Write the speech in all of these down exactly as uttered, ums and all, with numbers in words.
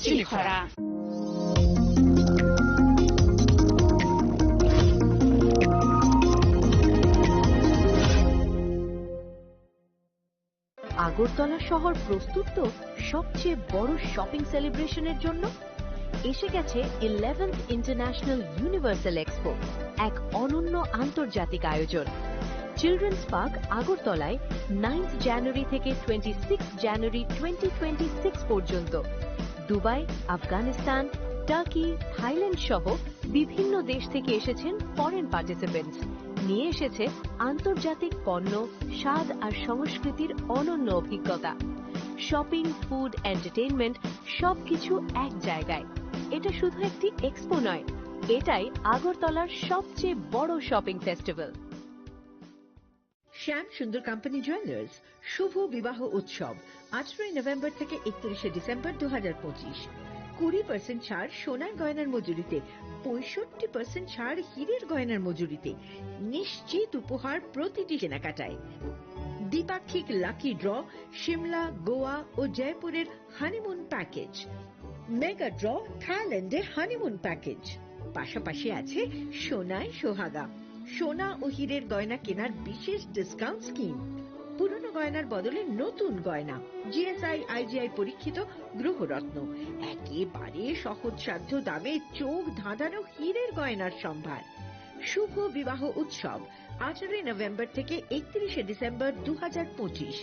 চিনিখরা। আগরতলা শহর প্রস্তুত তো সবচেয়ে বড় শপিং সেলিব্রেশনের জন্য। এসে গেছে ইলেভেন্থ ইন্টারন্যাশনাল ইউনিভার্সাল এক্সপো, এক অনন্য আন্তর্জাতিক আয়োজন। চিলড্রেন্স পার্ক আগরতলায় নাইন্থ জানুয়ারি থেকে twenty six January twenty twenty six পর্যন্ত। দুবাই, আফগানিস্তান, টার্কি, থাইল্যান্ড সহ বিভিন্ন দেশ থেকে এসেছেন ফরেন পার্টিসিপেন্টস। নিয়ে এসেছে আন্তর্জাতিক পণ্য, স্বাদ আর সংস্কৃতির অনন্য অভিজ্ঞতা। শপিং, ফুড, এন্টারটেইনমেন্ট, সবকিছু এক জায়গায়। এটা শুধু একটি এক্সপো নয়, এটাই আগরতলার সবচেয়ে বড় শপিং ফেস্টিভ্যাল। শ্যাম সুন্দর কোম্পানি জুয়েলার্স শুভ বিবাহ উৎসব, আঠারোই নভেম্বর থেকে একত্রিশে ডিসেম্বর দু হাজার পঁচিশ। কুড়ি পার্সেন্ট ছাড় সোনার গয়নার মজুরিতে, পঁয়ষট্টি পার্সেন্ট ছাড় হীরের গয়নার মজুরিতে, নিশ্চিত উপহার প্রতিটি কেনাকাটায়। দ্বিপাক্ষিক লাকি ড্র, সিমলা, গোয়া ও জয়পুরের হানিমুন প্যাকেজ। মেগা ড্র, থাইল্যান্ডে হানিমুন প্যাকেজ। পাশাপাশি আছে সোনায় সোহাগা, সোনা ও হীরের গয়না কেনার বিশেষ ডিসকাউন্ট স্কিম। পুরনো গয়নার বদলে নতুন গয়না, জিএসআই, আইজিআই পরীক্ষিত গ্রহরত্ন। একেবারে সহজসাধ্য দামে চোখ ধাঁধানো হীরের গয়নার সম্ভার। শুভ বিবাহ উৎসব, আঠারোই নভেম্বর থেকে একত্রিশে ডিসেম্বর দু হাজার পঁচিশ।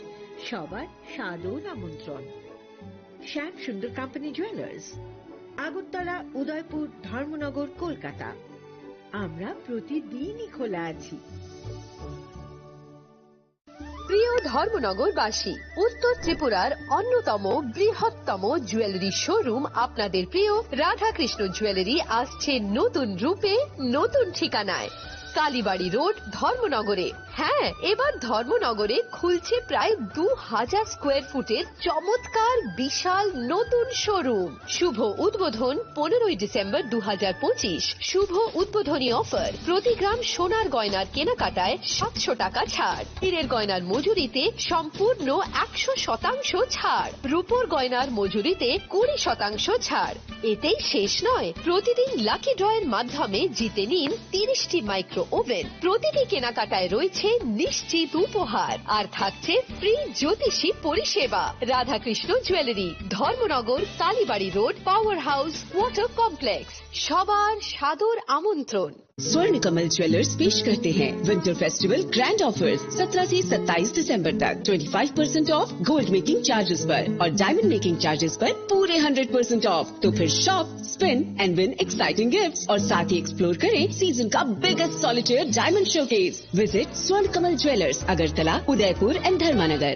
সবার সাদর আমন্ত্রণ। শ্যাম সুন্দর কোম্পানি জুয়েলার্স, আগরতলা, উদয়পুর, ধর্মনগর, কলকাতা। আমরা প্রতিদিনই খোলা আছি। প্রিয় ধর্মনগরবাসী, উত্তর ত্রিপুরার অন্যতম বৃহত্তম জুয়েলারি শোরুম আপনাদের প্রিয় রাধাকৃষ্ণ জুয়েলারি আসছে নতুন রূপে, নতুন ঠিকানায়। কালীবাড়ি রোড, ধর্মনগরে। হ্যাঁ, এবার ধর্মনগরে খুলছে প্রায় দু হাজার স্কোয়ার ফুটের চমৎকার বিশাল নতুন শোরুম। শুভ উদ্বোধন পনেরোই ডিসেম্বর দু হাজার পঁচিশ। শুভ উদ্বোধনী অফার, প্রতি গ্রাম সোনার গয়নার কেনাকাটায় সাতশো টাকা ছাড়, হীরের গয়নার মজুরিতে সম্পূর্ণ একশো শতাংশ ছাড়, রূপোর গয়নার মজুরিতে কুড়ি শতাংশ ছাড়। এতেই শেষ নয়, প্রতিদিন লাকি ড্রয়ের মাধ্যমে জিতে নিন তিরিশটি মাইক্রো ওভেন। প্রতিটি কেনাকাটায় রয়েছে নিশ্চিত উপহার, আর থাকছে ফ্রি জ্যোতিষী পরিষেবা। Radhakrishna jewellery, Dharmanagar, Kalibari road, power house, water complex. সবার সাদর আমন্ত্রণ। स्वर्ण कमल ज्वेलर्स पेश करते हैं विंटर फेस्टिवल ग्रैंड ऑफर्स। सत्रह से सत्ताईस दिसंबर तक twenty five percent of gold making charges पर और डायमंड मेकिंग चार्जेस पर पूरे हंड्रेड परसेंट ऑफ। तो फिर shop, spin and win exciting gifts और साथ ही एक्सप्लोर करें सीजन का biggest solitaire diamond showcase. Visit स्वर्ण कमल ज्वेलर्स, अगरतला, उदयपुर एंड धर्मानगर।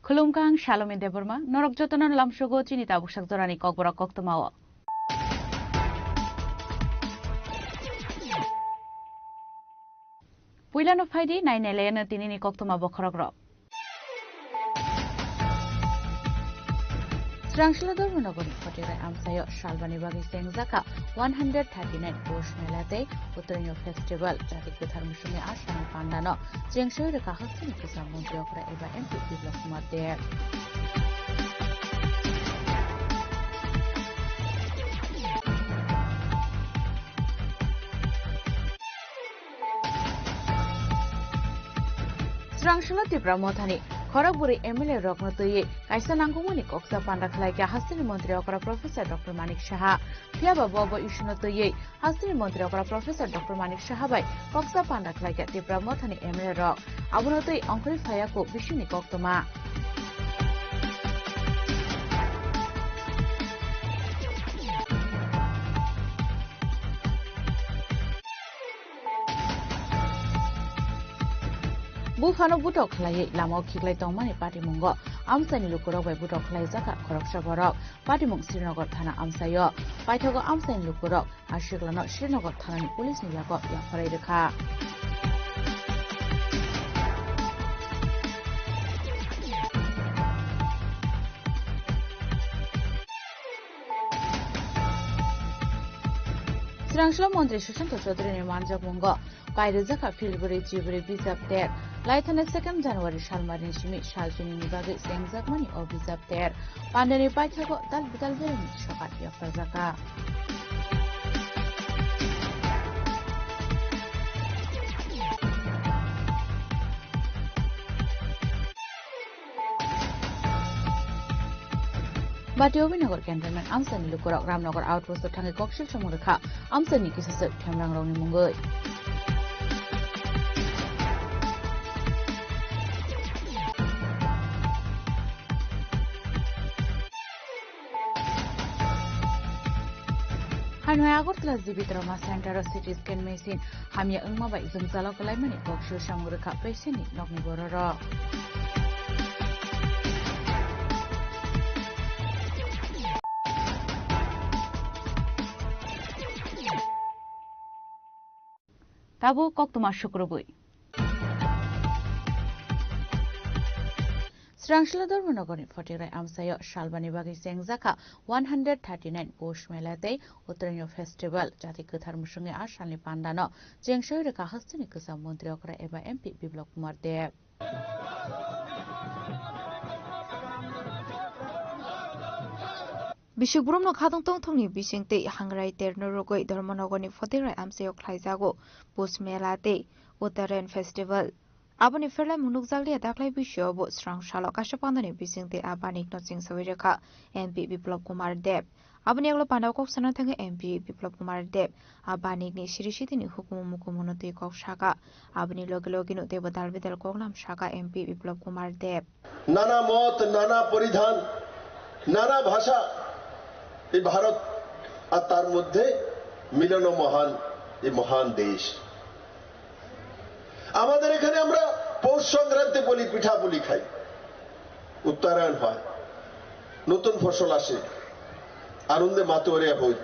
Khulumkha, ang Salome Debbarma, norok jotono lamsogo chini tabuk sak jorani kokborok koktwmao. Puilano phaidi, nainai laiano tinini koktwma bokhorokrok. Srangsla Dharmanagorni Khotirai amchaio salbani bagwi chengjak kha one hundred thirty-nine Posh Mela tei Utoino Festival. Jati kwthar musungni a salni pandano chengsawi rwkha hasteni kwcham montri okra eba M P Biplab Kumar Deb. Srangsla Tipra Mothani khorok bwrwi M L A rokno twiwi kaisa nangkukmani koksa panda khlai kha hasteni montri okra Professor Doctor Manik Saha. Phiya ba bo bo issue no twiwi hasteni montri okra Professor Doctor Manik Saha bai koksa panda khlai kha Tipra Mothani M L A rok. Abono twi ongkhorwi phaiya kuk bisingni koktwma. Buphano butok khlaiwi lamao khiklai tongmani patimungo amchaini lukurok bai butok khlaijakha khoroksa borok. Patimung Srinagar thana amchaio. Paithago amchaini lukurok Ashiklano Srinagar thanani police ni yago yapharai rwkha. Srangshalo Montri Sushanta Chaudhary ni manjakmungo kairijak kha philbwrwi chibrwi bijap ter. Laithani second January salmari ni simi salchini ni bagwi chengjakmani o bijap ter. Pandeni paithago dal bidal beremni sokat yapharjakha. Batio Binagar Cantonment amchaini lukurok Ramnagar Outpost o thangwi koksil samung rwkha amchaini kisasa themrangrokni mungwi. Hanoi Agartala G B Trauma Center o C T scan machine hamya wngma bai jwngjalo kwlaimani koksil samung rwkha patient ni nokni bororok. Tabuk koktwma sukrubwi. Srangshila Dharmanagarni Photigrai amchaio salbani bagwi chengjakha one hundred thirty nine Posh Mela tei Uttarayan Festival. Jati kwthar mwswngwi a salni pandano chengsawi rwkha hasteni kwcham montri okra eba M P Biplab Kumar Deb. Bisik boromno khatong tongthokni bising tei hangrai terno rwgwi Dharmanagarni Photigrai amchaio khlaijago Posh Mela tei Uttarayan Festival. Aboni pherlaimung nukjakliya daklai bisio bo srang salo kaisa pandani bising tei a banikno chengsawi rwkha M P Biplab Kumar Deb. Aboni yagulo pandao kok sana thangwi M P Biplab Kumar Deb a banikni siri sitini hukumu mukumuno twi kok saka. Aboni loge logeno teibo dal bidal koklam saka M P Biplab Kumar Deb. নানা মত, নানা পরিধান, নানা ভাষা, এই ভারত আর তার মধ্যে মিলন মহান, এই মহান দেশ। আমাদের এখানে আমরা পৌষ সংক্রান্তি বলি, পিঠা পুলি খাই, উত্তরায়ণ হয়, নতুন ফসল আসে, আনন্দে মাতোয়ারিয়া হই।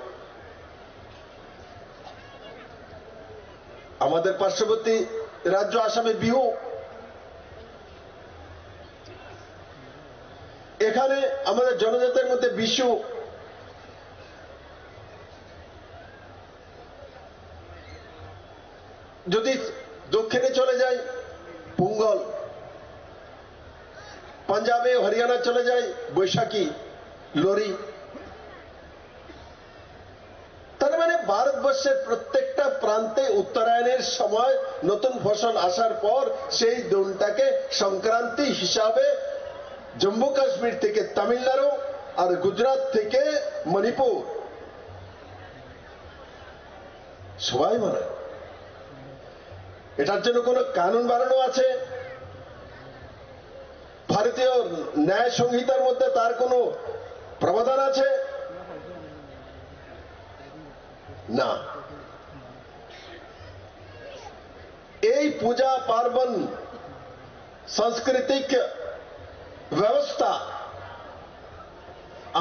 আমাদের পার্শ্ববর্তী রাজ্য আসামে বিহু, এখানে আমাদের জনজাতির মধ্যে বিষু, যদি দক্ষিণে চলে যাই, পোঙ্গল, পাঞ্জাবে হরিয়ানা চলে যাই, বৈশাখী, লোরি। তার মানে ভারতবর্ষের প্রত্যেকটা প্রান্তে উত্তরায়ণের সময় নতুন ফসল আসার পর সেই দিনটাকে সংক্রান্তি হিসাবে জম্মু কাশ্মীর থেকে তামিলনাড়ু আর গুজরাট থেকে মণিপুর সবাই মানায়। এটার জন্য কোনো কানুন বানানো আছে? ভারতীয় ন্যায় সংহিতার মধ্যে তার কোনো প্রাবধান আছে? না। এই পূজা পার্বণ সাংস্কৃতিক ব্যবস্থা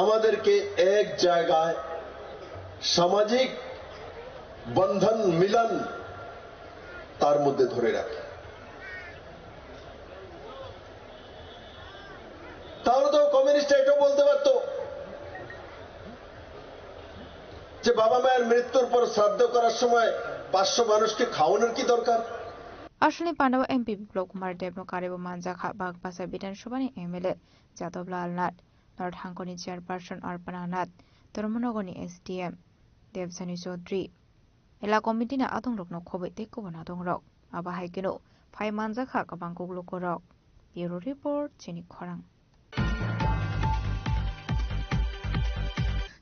আমাদেরকে এক জায়গায় সামাজিক বন্ধন মিলন তার মধ্যে ধরে রাখে। তাহলে তো কমিউনিস্ট এটাও বলতে পারতো যে বাবা মায়ের মৃত্যুর পর শ্রাদ্ধ করার সময় পাঁচশো মানুষকে খাওয়ানোর কি দরকার? Aswkni pandao M P Biplab Kumar Debno karwibo manjakha Bagbacha Bidhan Sabhani M L A Jadab Lal Nath, North Hangkoni Chairperson Arpana Nath, Dharmanagarni S D M Debjani Chaudhary. Ela committee ni adongrokno khobwi tei kubun adongrok. Abo hai kheno phai manjakha kwbang kuk lukurok. Bureau Report, Chini Khorang.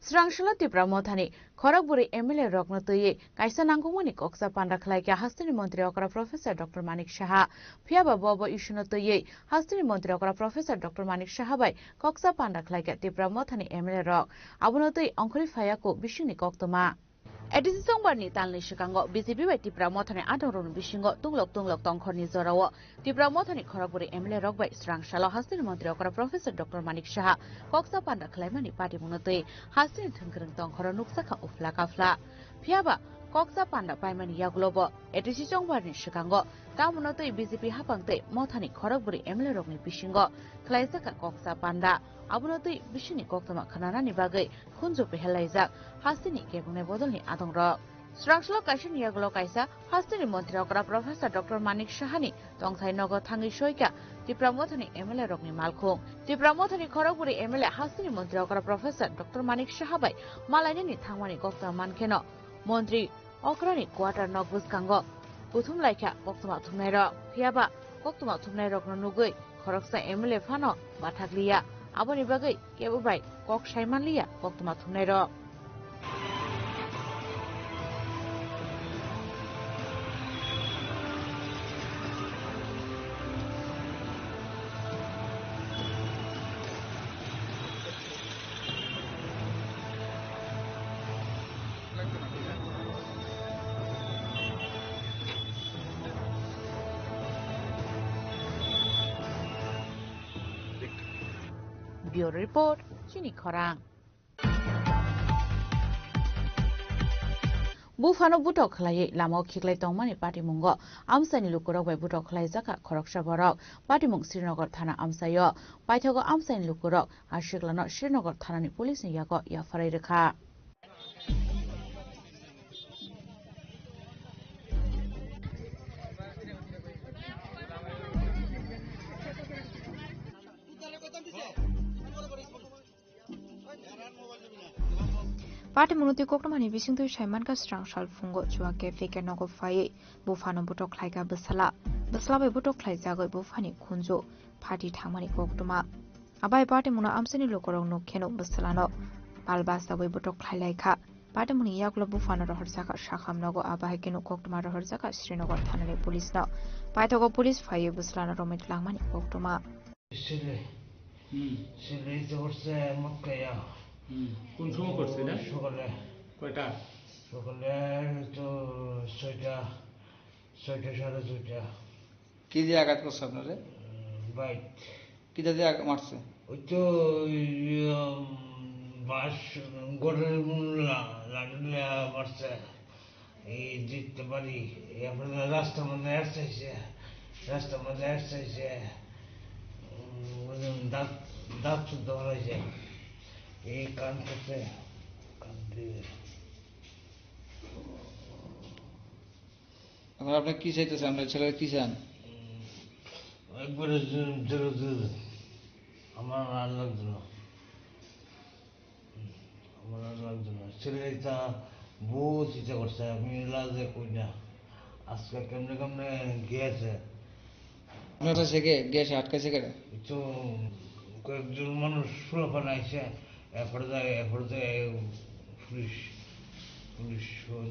Srangshalo Tipra Mothani khorok bwrwi M L A rokno twiwi kaisa nangkukmani koksa panda khlaikha hasteni montri okra Professor Doctor Manik Saha. Phiyaba bo bo issue no twiwi hasteni montri okra Professor Doctor Manik Saha bai koksa panda khlaikha Tipra Mothani M L A rok. Abono twi ongkhorwi phaiya kuk bisingni koktwma. A D C chongbarni talni swkango B J P bai Tipra Mothani adongrokni bisingo tunglok tunglok tongkhorni jorao Tipra Mothani khorokbwrwi M L A rok bai swrang salo hasteni montri okra Professor Doctor Manik Saha koksa panda khlaimani patimungno twi hasteni thwngkwrwng tongkhoro nukjakha uphla kaphla. Phiyaba koksa panda paimani yagulobo A D C chongbarni swkango tamuno twi B J P hapang tei Mothani khorokbwrwi M L A rokni bisingo khlaijakha koksa panda. Abono twi bisingni koktwma khwnanani bagwi khunju pehelaijak hasteni kebengni bodolni adongrok. Swrang salo kaisani yagulo kaisa hasteni montri okra Professor Doctor Manik Sahani tongthai nogo thangwi soika Tipra Mothani M L A rokni malkhung. Tipra Mothani khorokbwrwi M L A hasteni montri okra Professor Doctor Manik Saha bai malainani thangmani koktwma mankheno montri okrani quarter nok bwskango kuthum laikha koktwma thumnairok. Phiyaba koktwma thumnairokno nugwi khoroksa M L A phano bathakliya. Aboni bagwi kebo bai kok saimanliya koktwma thumnairok. Bureau Report, Chini Khorang. Buphano butok khlaiwi lamao khiklai tongmani patimungo amchaini lukurok bai butok khlaijakha khoroksa borok. Patimung Srinagar thana amchaio. Paithago amchaini lukurok a siklano Srinagar thanani police ni yago yapharwi rwkha. Patimungno twi koktwmani bisingtwi saimankha swrang sal phungo Chua Cafe nogo phaiwi buphano butok khlaikha bwsala. Bwsala bai butok khlaijagwi buphani khunju phati thangmani koktwma. Abai patimungno amchaini lukurok nuk kheno bwsalano pal bastawi butok khlailaikha. Patimungni yagulo buphano rohorjakha sakham nogo, abahaikeno koktwma rohorjakha Srinagar thanani police no. Paithago police phaiwi bwsalano romwi twlangmani koktwma. Sile. হুম। Sile তো করছে মদ খাইয়া। হুম। কোন সময় করছে এটা? সকালে। কয়টা? সকালে তো ছয়টা, ছয়টা, সাড়ে ছয়টা। কি দিয়ে আঘাত করছে আপনারে? উম, বাইক। কিটা দিয়ে আঘাত মারছে? ওই তো ওই, উম, বাঁশ, গরের মূল লা-, লাঠি দিয়ে মারছে। এই দেখতে পারি, এরপরে রাস্তার মধ্যে এক চাইছে, রাস্তার মধ্যে এক চাইছে, উম, ওই জন্য দাঁত, দাঁত শুদ্ধ হয়েছে। এই কান করতে, কান দিয়ে। এখন আপনি কি চাইতেছেন? আপনার ছেলের কি চান? উম, একবারে জোর, জোর, জোর। আমার আর লাগতো না। আমার আর লাগতো না। ছেলে এটা বহুত ইচ্ছা করছে, আমি লাজে কই না। আজকে কেমনে কেমনে গেছে। আপনারা সে কে গেছে আটকাইছে কেন? তো কয়েকজন মানুষ সুলাফান আইছে, এরপরে যায়, এরপরে যায় পুলিশ, পুলিশ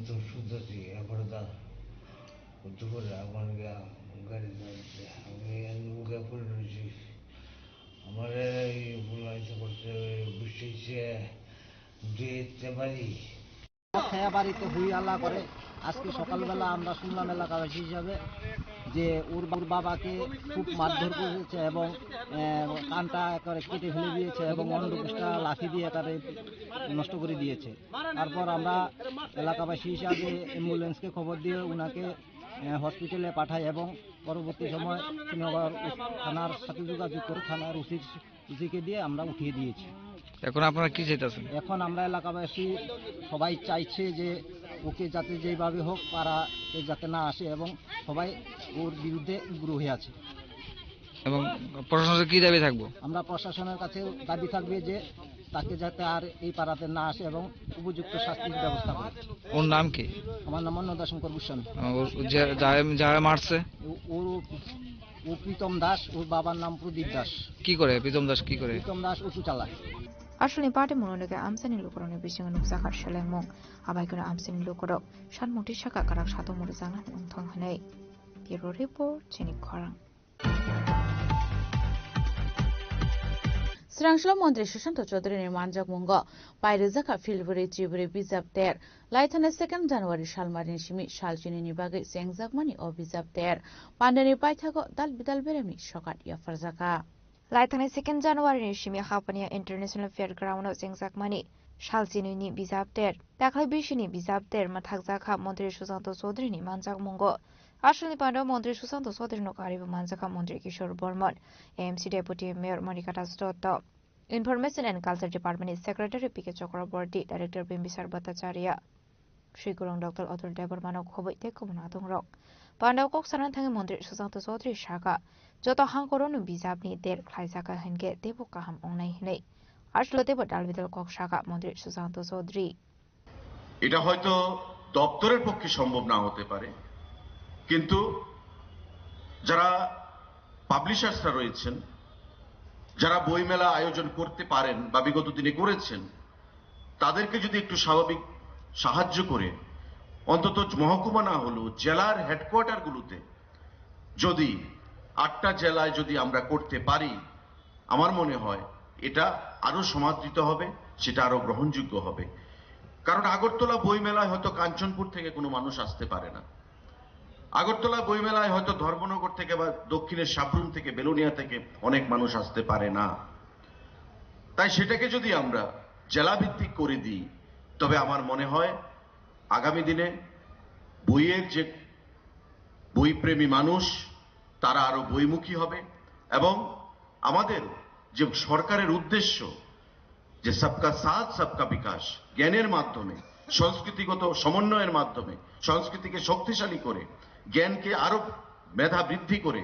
তো শুনতেছি, এরপরে দা দুপুরে আমার গা-, গাড়ি যাচ্ছে, আমি এর মুখে পড়ে রয়েছি। আমার এই বলা ইচ্ছা করছে, বুঝতে দিতে পারি। খেয়ে বাড়িতে হই হাল্লা করে। আজকে সকালবেলা আমরা শুনলাম এলাকাবাসী হিসাবে যে ওর, ওর বাবাকে খুব মারধর করেছে এবং, আহ, কানটা একেবারে কেটে ফেলে দিয়েছে এবং অন্ডকোষটা লাথি দিয়ে একেবারে নষ্ট করে দিয়েছে। তারপর আমরা এলাকাবাসী হিসাবে অ্যাম্বুলেন্সকে খবর দিয়ে ওনাকে, আহ, হসপিটালে পাঠাই এবং পরবর্তী সময় শ্রীনগর থানার সাথে যোগাযোগ করে থানার ওসি ওসিকে দিয়ে আমরা উঠিয়ে দিয়েছি। এখন আপনারা কি চাইতেছেন? এখন আমরা এলাকাবাসী সবাই চাইছে যে ওকে যাতে যেভাবে হোক পাড়াতে যাতে না আসে এবং সবাই ওর বিরুদ্ধে উগ্র হয়ে আছে। এবং প্রশাসনের কি দাবি থাকবো? আমরা প্রশাসনের কাছে দাবি থাকবে যে তাকে যাতে আর এই পাড়াতে না আসে এবং উপযুক্ত শাস্তির ব্যবস্থা করে। ওর নাম কি? আমার নাম অন্নদাশঙ্কর গোস্বামী। ও, যে, যারা, যারা মারছে? ও, ওর ও প্রীতম দাস, ওর বাবার নাম প্রদীপ দাস। কি করে প্রীতম দাস, কি করে? প্রীতম দাস অটো চালায়। Aswlni patimungno nugwi amchaini lukurokni bisingo nukjakha selengmung. Abai kheno amchaini lukurok sanmungti saka kwrak satung muru jangnani wngthong hwnwi. Bureau Report, Chini Khorang. Srangshalo Montri Susanto Chaudhary ni manjakmungo pairijak kha Philburi Chiburi bijap ter. Laithani second January salmarini simi salchinini bagwi chengjakmani o bijap ter. Pandeni paithago dal bidal beremni sokat yapharjakha. Laithani second January ni simi Hapania International Fairground o chengjakmani salchinini bijap ter. Dakhai bisini bijap ter mathakjakha Montri Susanto Chaudhary ni manjakmungo. Asalni pando Montri Susanto Chaudhary no karibo manjakha Montri Kishore Bormon, A M C Deputy Mayor Monika Das Dotto, Information and Culture Department ni Secretary P K Chakraborty, Director Bimbisar Bhattacharya, Sri Gurung Doctor Atul Debbarma no khoboi tei kubun adongrok. Pando kok sana thangwi Montri Susanto Chaudhary saka, joto hangkoro no bijap ni der khlaijakha hinkhe teibo kaham ongnai hinwi. Aslo teibo dalbidal kok saka Montri Susanto Chaudhary. এটা হয়তো দপ্তরের পক্ষে সম্ভব না হতে পারে, কিন্তু যারা পাবলিশার্সরা রয়েছেন, যারা বইমেলা আয়োজন করতে পারেন বা বিগত দিনে করেছেন, তাদেরকে যদি একটু স্বাভাবিক সাহায্য করে, অন্তত মহকুমা না হলেও জেলার হেডকোয়ার্টারগুলোতে যদি আটটা জেলায় যদি আমরা করতে পারি, আমার মনে হয় এটা আরো সমাদৃত হবে, সেটা আরো গ্রহণযোগ্য হবে। কারণ আগরতলা বইমেলায় হয়তো কাঞ্চনপুর থেকে কোনো মানুষ আসতে পারে না, আগরতলা বইমেলায় হয়তো ধর্মনগর থেকে বা দক্ষিণের সাব্রুম থেকে, বেলোনিয়া থেকে অনেক মানুষ আসতে পারে না। তাই সেটাকে যদি আমরা জেলাভিত্তিক করে দিই, তবে আমার মনে হয় আগামী দিনে বইয়ের যে বইপ্রেমী মানুষ, তারা আরো বইমুখী হবে এবং আমাদের যে সরকারের উদ্দেশ্য, যে সবকা সাথ সবকা বিকাশ, জ্ঞানের মাধ্যমে, সংস্কৃতিগত সমন্বয়ের মাধ্যমে, সংস্কৃতিকে শক্তিশালী করে, জ্ঞানকে আরো মেধা বৃদ্ধি করে,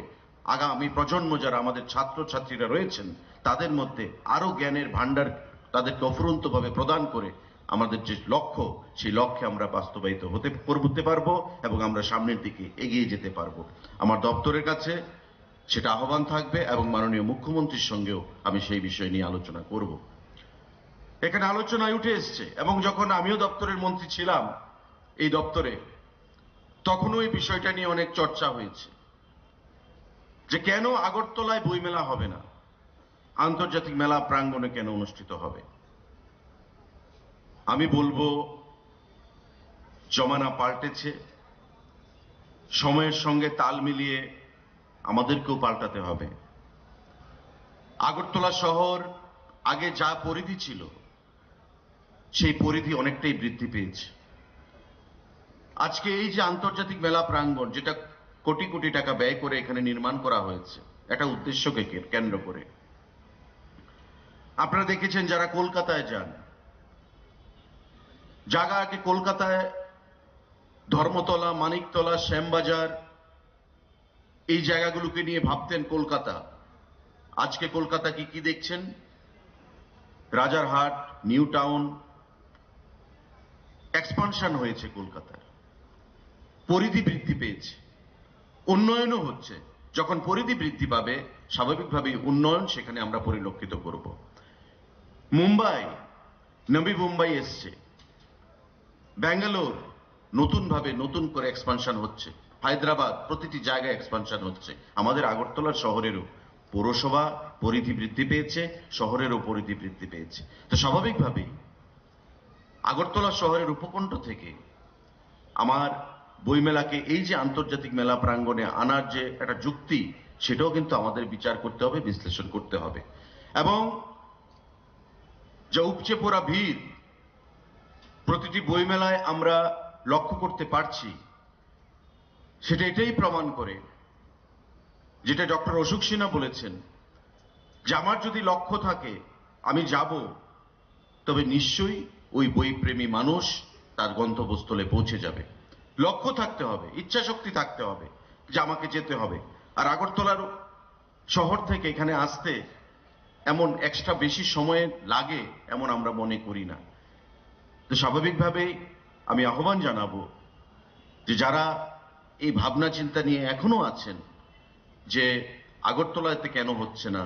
আগামী প্রজন্ম যারা আমাদের ছাত্রছাত্রীরা রয়েছেন, তাদের মধ্যে আরো জ্ঞানের ভাণ্ডার তাদেরকে অফুরন্তভাবে প্রদান করে আমাদের যে লক্ষ্য, সেই লক্ষ্যে আমরা বাস্তবায়িত হতে করতে পারবো এবং আমরা সামনের দিকে এগিয়ে যেতে পারবো। আমার দপ্তরের কাছে সেটা আহ্বান থাকবে এবং মাননীয় মুখ্যমন্ত্রীর সঙ্গেও আমি সেই বিষয় নিয়ে আলোচনা করব। এখানে আলোচনায় উঠে এসছে এবং যখন আমিও দপ্তরের মন্ত্রী ছিলাম এই দপ্তরে, তখনও এই বিষয়টা নিয়ে অনেক চর্চা হয়েছে যে কেন আগরতলায় বইমেলা হবে না, আন্তর্জাতিক মেলা প্রাঙ্গণে কেন অনুষ্ঠিত হবে। আমি বলবো, জমানা পাল্টেছে, সময়ের সঙ্গে তাল মিলিয়ে আমাদেরকেও পাল্টাতে হবে। আগরতলা শহর আগে যা পরিধি ছিল, সেই পরিধি অনেকটাই বৃদ্ধি পেয়েছে। আজকে এই যে আন্তর্জাতিক মেলা প্রাঙ্গণ, যেটা কোটি কোটি টাকা ব্যয় করে এখানে নির্মাণ করা হয়েছে একটা উদ্দেশ্যকে কে-, কেন্দ্র করে, আপনারা দেখেছেন যারা কলকাতায় যান, জায়গা আগে কলকাতায় ধর্মতলা, মানিকতলা, শ্যামবাজার, এই জায়গাগুলোকে নিয়ে ভাবতেন কলকাতা। আজকে কলকাতা কি কি দেখছেন? রাজারহাট, নিউ টাউন, এক্সপানশন হয়েছে কলকাতার, পরিধি বৃদ্ধি পেয়েছে, উন্নয়নও হচ্ছে। যখন পরিধি বৃদ্ধি পাবে, স্বাভাবিকভাবেই উন্নয়ন সেখানে আমরা পরিলক্ষিত করব। মুম্বাই, নবী মুম্বাই এসছে, ব্যাঙ্গালোর নতুনভাবে নতুন করে এক্সপানশন হচ্ছে, হায়দ্রাবাদ, প্রতিটি জায়গায় এক্সপানশন হচ্ছে। আমাদের আগরতলার শহরেরও পৌরসভা পরিধি বৃদ্ধি পেয়েছে, শহরেরও পরিধি বৃদ্ধি পেয়েছে। তো স্বাভাবিকভাবেই আগরতলা শহরের উপকণ্ঠ থেকে আমার বইমেলাকে এই যে আন্তর্জাতিক মেলা প্রাঙ্গণে আনার যে একটা যুক্তি, সেটাও কিন্তু আমাদের বিচার করতে হবে, বিশ্লেষণ করতে হবে। এবং যে উপচে পড়া ভিড় প্রতিটি বইমেলায় আমরা লক্ষ্য করতে পারছি, সেটা এটাই প্রমাণ করে, যেটা ডক্টর অশোক সিনহা বলেছেন, যে আমার যদি লক্ষ্য থাকে, আমি যাব, তবে নিশ্চয়ই ওই বইপ্রেমী মানুষ তার গন্তব্যস্থলে পৌঁছে যাবে। লক্ষ্য থাকতে হবে, ইচ্ছাশক্তি থাকতে হবে যে আমাকে যেতে হবে। আর আগরতলার শহর থেকে এখানে আসতে এমন এক্সট্রা বেশি সময় লাগে, এমন আমরা মনে করি না। তো স্বাভাবিকভাবেই আমি আহ্বান জানাবো যে যারা এই ভাবনা চিন্তা নিয়ে এখনো আছেন যে আগরতলাতে কেন হচ্ছে না,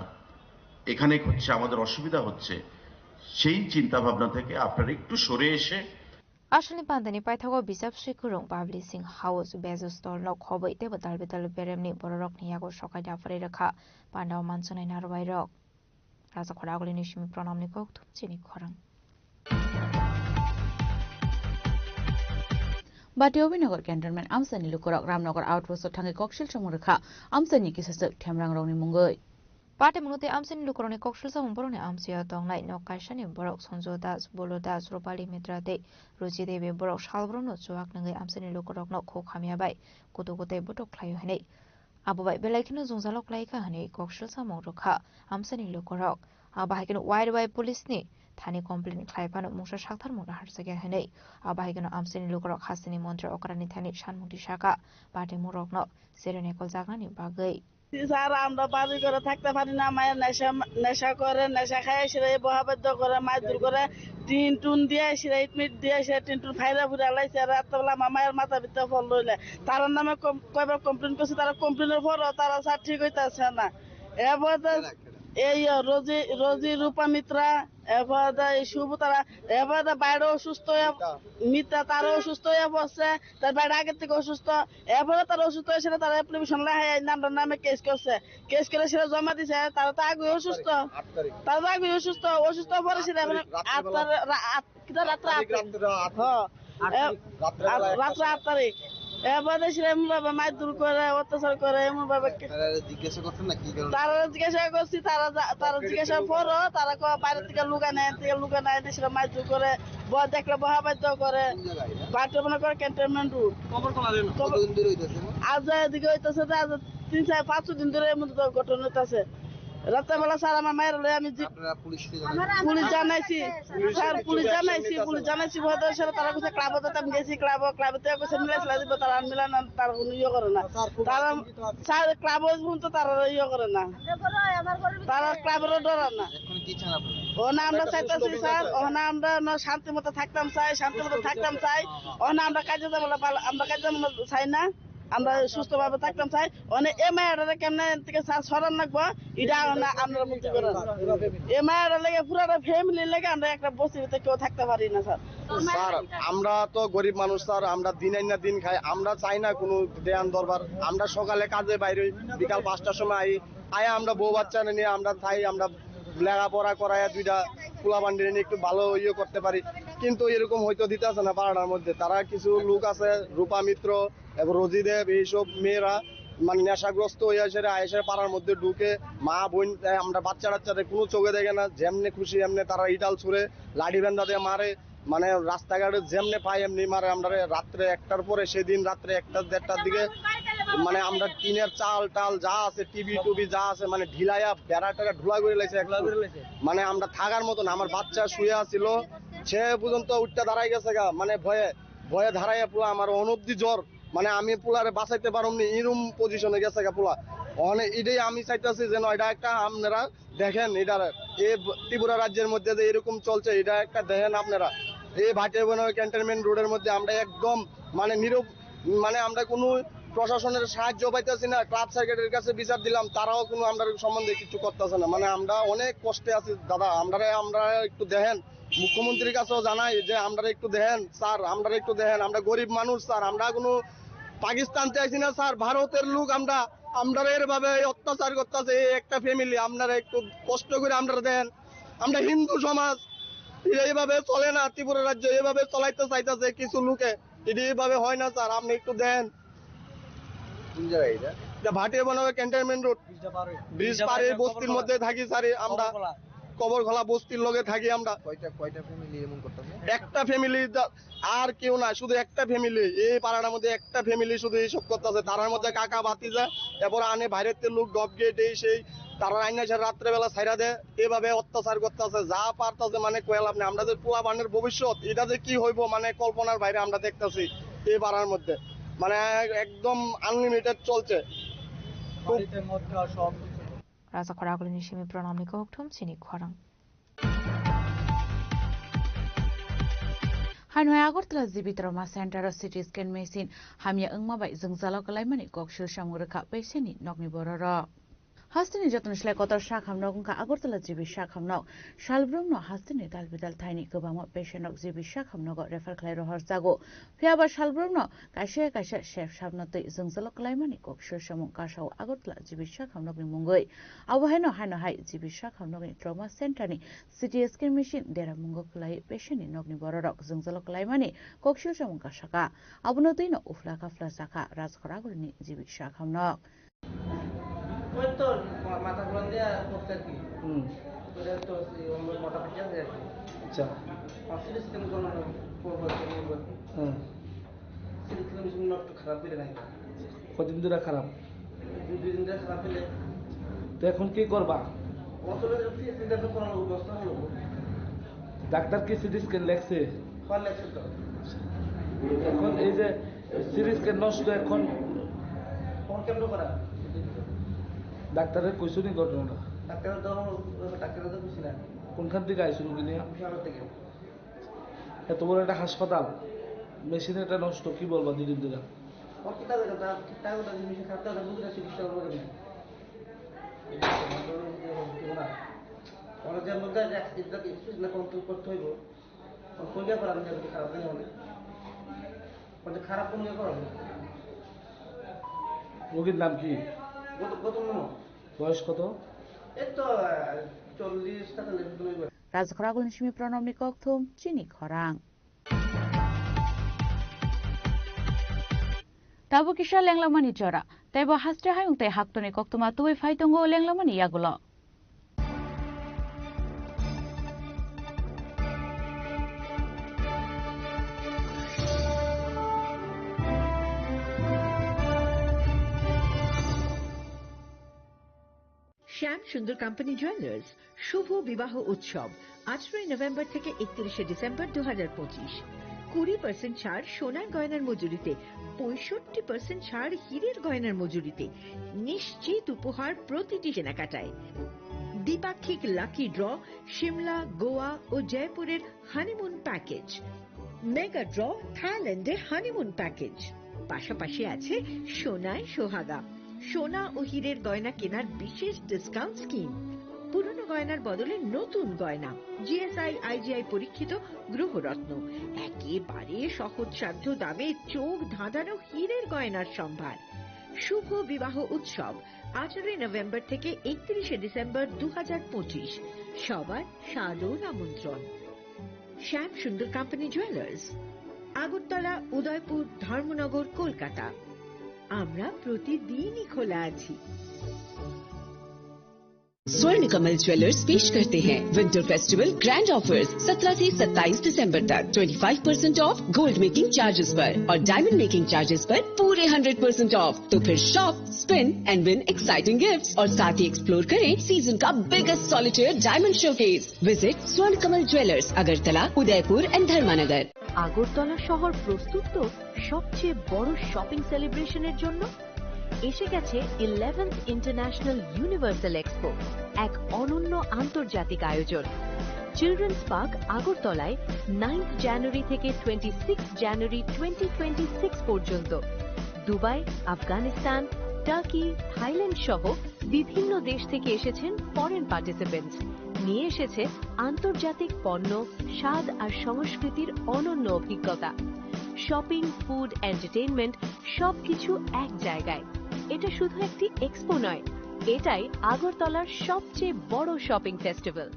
এখানে হচ্ছে, আমাদের অসুবিধা হচ্ছে, সেই চিন্তা ভাবনা থেকে আপনারা একটু সরে এসে Aswkni pandani paithago bijap swikwrwng Publishing House Bejo Store no khobwi teibo dalbidal beremni bororokni yago sokai da pharwi rwkha pandao manswnai narwbairok. Rajakhor Agulini simi Pranamni kok thum chini khorang. Bati Obinagar Cantonment amchaini lukurok Ramnagar Outpost o thangwi koksil samung rwkha amchaini kisaswk themrangrokni mungwi. Bati Munute amchaini lukurokni koksil samung borokni amchaio tongnai nok kaisani borok Sanju Das, Bolo Das, Rupali Mitra tei Ruchi Devi borok salbrumno chuak nungwi amchaini lukurokno khuk hamya bai kutu kutai botok khlaio hinwi. Abo bai belai kheno jwngjalo khlai kha hwnwi koksil samung rwkha amchaini lukurok. Abo hai kheno Y R Y police ni thani complain khlai phano mungsa sakthar mungsa harjakya hwnwi. Abo hai kheno amchaini lukurok hasteni montri okrani thani sanmungti saka, party murokno sereni koljaknani bagwi. Sir, আমরা বাড়ি ঘরে থাকতে পারি না, মায়ের নেশা, নেশা করে, নেশা খায়, সেটা এই বহাবাদ্য করে, মারধর করে, টিন টুন দিয়ে, সেটা ইটমিট দিয়ে, সেটা টিন টুন ফাইরা ফুরা লাইছে, রাত্রেবেলা আমার মায়ের মাথা ভিতরে ফল রইলে। তার নামে কম-, কয়বার কমপ্লেন করছি, তারা কমপ্লেনের পরও তারা স্যার ঠিক হইতাছে না। এরপরে তো এই রোজি, রোজি রূপা মিত্রা, এরপরে তো এই শুভ তারা, এরপরে তো বাইরে অসুস্থ হয়ে, মিতা তারা অসুস্থ হয়ে পড়ছে, তার বাইরে আগের থেকে অসুস্থ, এরপরে তারা অসুস্থ হয়েছিল, তারা অ্যাপ্লিকেশন লেখায় নামটার নামে কেস করছে, কেস করে সেটা জমা দিছে, তারা তো আগে অসুস্থ, আট তারিখ। তারা তো আগে অসুস্থ, অসুস্থ পরে সেটা এখন আট তারিখ রাত্রেবেলা। আট তারিখ রা-, আট কিতা রাত্রে আট তারিখ আট? রাত্রে আট। হ্যাঁ। আট এ, তারিখ। রাত্রে আট, আট রাত্রে তারিখ। আট তারিখ। এরপরে সেরকম ভাবে মারধর করে, অত্যাচার করে, এমন ভাবে কে-, তারা জিজ্ঞাসা করছেন না কি কারণে? তারা জিজ্ঞাসা করছি, তারা যা-, তারা জিজ্ঞাসা করো, তারা কয় বাইরে থেকে লুকা নেয়, থেকে লুকা নেয়, দেশে মারধর করে, ব-, দেখলে বহাবাদ্য করে, কোন জায়গায় এটা? বাথরুম করে ক্যান্টনমেন্ট রোড। কবর খোলা দিন। কবর কতদিন ধরে হইতেছে? আজ এদিকে হইতেছে যে আজ তিন চার পাঁচ দিন ধরে এমন তো ঘটনা হইতেছে। রাত্রেবেলা স্যার আমার মায়ের লয়ে আমি জি-, আপনারা পুলিশকে জানান? পুলিশ জানাইছি। পুলিশ স্যার, পুলিশ জানাইছি, পুলিশ জানাইছি, বলতে স্যার তারা কইছে ক্লাবে তো আমি গেছি, ক্লাবে, ক্লাবে তো কইছে মিলাই সিলাই দিব, তারা আর মিলায় না, তারা কোনো ইয়ে করে না। স্যার, খুব তারা আতঙ্কিত আছি। স্যার, ক্লাবে পর্যন্ত তারা ইয়ে করে না। তারা ক্লাবেরও ডরায় না। এখন কি চান আপনারা? ওখানে আমরা চাইতেছি স্যার, ওখানে আমরা না শান্তি মতো থাকতাম চাই, শান্তি মতো থাকতাম চাই। ওখানে আমরা কাজে যাবো না, পাল-, আমরা কাজে যাবো না চাই না। আমরা সুস্থভাবে থাকতাম চাই। মানে এ মায়াটারে কেমনে থেকে স্যার সরান লাগবো, এটা আমরা, আমরা বুঝতে পারি না। এ মায়াটার লাগে পুরাটা ফ্যামিলির লাগে আমরা একটা বস্তির ভিতরে কেউ থাকতে পারি না স্যার। স্যার, আমরা তো গরিব মানুষ স্যার, আমরা দিন আইন না দিন খাই, আমরা চাই না কোনো দেয়ান দরবার। আমরা সকালে কাজে বাইরে হই, বিকাল পাঁচটার সময় আই, আয়া আমরা বউ বাচ্চা নিয়ে আমরা থাই, আমরা লেখাপড়া করাইয়া দুইটা পোলাপান নিয়ে একটু ভালো ইয়ে করতে পারি, কিন্তু এরকম হয়তো দিতেছে না পাড়ার মধ্যে। তারা কিছু লোক আছে, রূপা মিত্র, এবং রোজি দেব, এইসব মেয়েরা মানে নেশাগ্রস্ত হয়ে এসে, এসে পাড়ার মধ্যে ঢুকে, মা বোন, এ, আমরা বাচ্চা টাচ্চাদের কোনো চোখে দেখে না, যেমনে খুশি এমনি তারা ইটাল ছুড়ে, লাঠি বেন্দা দিয়ে মারে, মানে রাস্তাঘাটে যেমনে পায় এমনি মারে। আমরা রাত্রে একটার পরে, সেদিন রাত্রে একটা দেড়টার দিকে মানে আমরা টিনের চাল টাল যা আছে, টিভি টুভি যা আছে, মানে ঢিলাইয়া বেড়া টেড়া ঢুলা করে লাইছে, একলা করে লাইছে। মানে আমরা থাকার মতো না। আমার বাচ্চা শুয়ে আছিল, সে পর্যন্ত উঠতে দাঁড়াই গেছে গা, মানে ভয়ে, ভয়ে দাঁড়াইয়া পুরো আমার অনবধি জ্বর। মানে আমি পোলারে বাঁচাইতে পারুম নি, এরম পজিশনে গেছে গা পোলা। অনে এটাই আমি চাইতেছি যেন এটা একটা আপনারা দেখেন, এটা এই ত্রিপুরা রাজ্যের মধ্যে যে এরকম চলছে, এটা একটা দেখেন আপনারা। এই ভাটিয়াবন ক্যান্টনমেন্ট রোডের মধ্যে আমরা একদম মানে নীরব, মানে আমরা কোনো প্রশাসনের সাহায্য পাইতেছি না। ক্লাব সেক্রেটারির কাছে বিচার দিলাম, তারাও কোনো আমরা সম্বন্ধে কিছু করতেছে না। মানে আমরা অনেক কষ্টে আছি দাদা, আমরা, আমরা একটু দেখেন। মুখ্যমন্ত্রীর কাছেও জানাই যে আমরা একটু দেখেন স্যার, আমরা একটু দেখেন, আমরা গরিব মানুষ স্যার, আমরা কোনো পাকিস্তান চাইছি না স্যার, ভারতের লোক আমরা। আমরা এর ভাবে এই অত্যাচার করতেছে এই একটা ফ্যামিলি, আপনারা একটু কষ্ট করে আমরা দেন। আমরা হিন্দু সমাজ, এইভাবে চলে না ত্রিপুরা রাজ্য, এইভাবে চলাইতে চাইতেছে কিছু লোকে। এটা এইভাবে হয় না স্যার, আপনি একটু দেন। কোন জায়গায় এটা? এটা ভাটিয়াবন ক্যান্টনমেন্ট রোড। ব্রিজ পার হয়ে বস্তির মধ্যে থাকি স্যার আমরা। কবর খোলা বস্তির লগে থাকি আমরা। কয়টা, কয়টা ফ্যামিলি এমন করতেছে? একটা ফ্যামিলি, আর কেউ না, শুধু একটা ফ্যামিলি। এই পাড়াটার মধ্যে একটা ফ্যামিলি শুধু এইসব করতেছে। তারার মধ্যে কাকা ভাতিজা, এরপর আনে বাইরের লোক ডব গেট এই সেই, তারা আইনা এসে রাত্রেবেলা ছাইরা দেয়, এভাবে অত্যাচার করতেছে, যা পারতেছে মানে কয়ে লাভ নেই। আমরা যে পোলাপানের ভবিষ্যৎ, এটা যে কি হইব মানে কল্পনার বাইরে আমরা দেখতেছি এই পাড়ার মধ্যে, মানে একদম আনলিমিটেড চলছে। খুব Rajakhor Agulini simi Pranamni kok thum chini khorang. Haino Agartala G B Trauma Center o C T scan machine hamya wngma bai jwngjalo kwlaimani kok silsamung rwkha patientni nokni bororok. Hasteni jotoni slai kotor sakhamnok wngkha Agartala G B sakhamnok. Salbrumno hasteni dal bidal thaini kwbangma patientrok G B sakhamnogo refer khlai rohorjago. Phiyaba salbrumno kaisa kaisa sep sabno twi jwngjalo klaimani kok sirsamung kasao Agartala G B sakhamnokni mungwi. Abo haino haino hai G B sakhamnokni trauma centerni C T scan machine dera mungo kwlai patientni nokni bororok jwngjalo klaimani kok sirsamung kasaka. Abono twino ufla kafla jakha Rajkhoragulni G B sakhamnok. ওই তো মা- মাথা ঘুরান দিয়ে আর করছে আর কি। হুম। করে তো সেই অন্য মাথা ফেটে আছে আর কি। আচ্ছা। আর সিটি স্ক্যান করানো পর পর করে নিব। হুম। সিটি স্ক্যান মেশিন নষ্ট খারাপ দিলে নাই। কদিন ধরে খারাপ? দুই দুই দিন ধরে খারাপ দিলে। তো এখন কি করবা? অত চিন্তা তো করানো ব্যবস্থা হলো। ডাক্তার কি সিটি স্ক্যান লেখছে? হ্যাঁ, লেখছে তো। এখন এই যে সিটি স্ক্যান নষ্ট, এখন ফোন কেন করা? ডাক্তারের কইছো নি ঘটনাটা? ডাক্তারের তো, ডাক্তারের তো কিছু না। কোনখান থেকে আইছো রুগী নিয়ে? বিশাল থেকে। এত বড় একটা হাসপাতাল, মেশিন একটা নষ্ট, কি বলবা দুদিন ধরে? ওর কিতা করে তা, কিতা করে তা, জিনিস খারাপ তো, বুঝে চিকিৎসা করবো কেমনে? ওরা যে মধ্যে এক চিন্তা কিছু না কন্ট্রোল করতে হইব। ওর কইলে করার নেই, খারাপ নেই অনেক। ওটা খারাপ কোন ব্যাপার? রোগীর নাম কি? গত-, গৌতম নমো। বয়স কত? এই তো, আহ, চল্লিশ সাতাল্লিশ মতো হইব। Rajkhoragulni simi Pranobni kokthum, chini khorang. Tabuk kisa lenglamani jora, teibo haste hayung tei haktoni koktwma tubui phai tongo lenglamani yagulo. শ্যাম সুন্দর কোম্পানি জুয়েলার্স শুভ বিবাহ উৎসব, আঠারোই নভেম্বর থেকে একত্রিশে ডিসেম্বর দু হাজার পঁচিশ। কুড়ি পার্সেন্ট ছাড় সোনার গয়নার মজুরিতে, পঁয়ষট্টি পার্সেন্ট ছাড় হীরের গয়নার মজুরিতে। নিশ্চিত উপহার প্রতিটি কেনাকাটায়। দ্বিপাক্ষিক লাকি ড্র, সিমলা, গোয়া ও জয়পুরের হানিমুন প্যাকেজ। মেগা ড্র, থাইল্যান্ডে হানিমুন প্যাকেজ। পাশাপাশি আছে সোনায় সোহাগা, সোনা ও হীরের গয়না কেনার বিশেষ ডিসকাউন্ট স্কিম। পুরনো গয়নার বদলে নতুন গয়না, জিএসআই, আইজিআই পরীক্ষিত গ্রহরত্ন, একেবারে সহজসাধ্য দামে চোখ ধাঁধানো হীরের গয়নার সম্ভার। শুভ বিবাহ উৎসব, আঠারোই নভেম্বর থেকে একত্রিশে ডিসেম্বর দু হাজার পঁচিশ। সবার সাদর আমন্ত্রণ। শ্যাম সুন্দর কোম্পানি জুয়েলার্স, আগরতলা, উদয়পুর, ধর্মনগর, কলকাতা। আমরা প্রতিদিনই খোলা আছি। स्वर्ण कमल ज्वेलर्स पेश करते हैं विंटर फेस्टिवल ग्रैंड ऑफर्स। सत्रह से सत्ताईस दिसंबर तक twenty five percent of gold making charges पर और डायमंड मेकिंग चार्जेस पर पूरे हंड्रेड परसेंट ऑफ। तो फिर shop, spin and win exciting gifts और साथ ही एक्सप्लोर करें सीजन का biggest solitaire diamond showcase. Visit Swarnakammal Jewellers, Agartala, Udaipur and Dharmanagar. Agartala শহর প্রস্তুত তো সবচেয়ে বড় শপিং সেলিব্রেশনের জন্য। এসে গেছে ইলেভেন্থ ইন্টারন্যাশনাল ইউনিভার্সাল এক্সপো, এক অনন্য আন্তর্জাতিক আয়োজন। চিলড্রেন্স পার্ক আগরতলায় নাইন্থ জানুয়ারি থেকে twenty six January twenty twenty six পর্যন্ত। দুবাই, আফগানিস্তান, টার্কি, থাইল্যান্ড সহ বিভিন্ন দেশ থেকে এসেছেন ফরেন পার্টিসিপেন্টস। নিয়ে এসেছে আন্তর্জাতিক পণ্য, স্বাদ আর সংস্কৃতির অনন্য অভিজ্ঞতা। শপিং, ফুড, এন্টারটেইনমেন্ট, সবকিছু এক জায়গায়। এটা শুধু একটি এক্সপো নয়, এটাই আগরতলার সবচেয়ে বড় শপিং ফেস্টিভ্যাল।